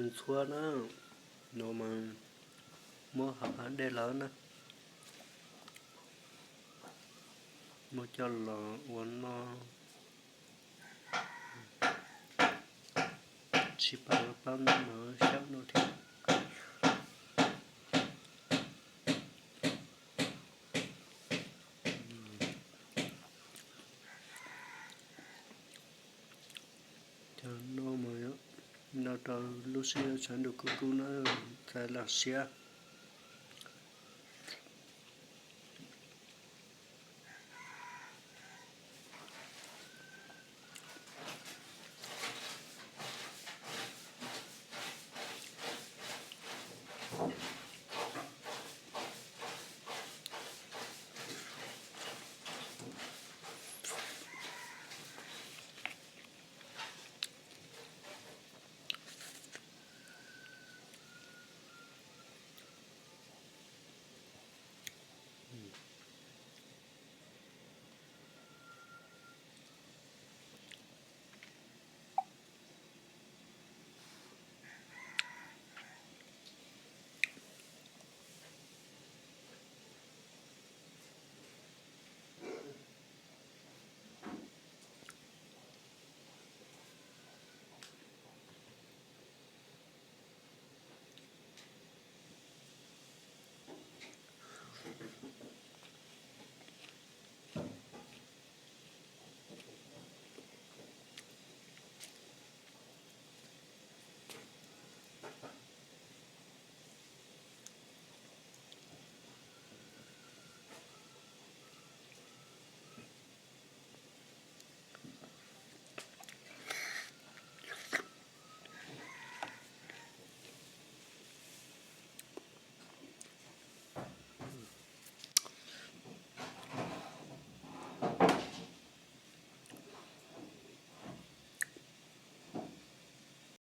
Ntxhuab na, no mas muab hauv qab dej lawm na, muab coj los ua noj, tsis pab pab no xyaum no thiab. Cov no mas noj rau lub sij hawm sawv ntuj kub kub na, txaus lam siab.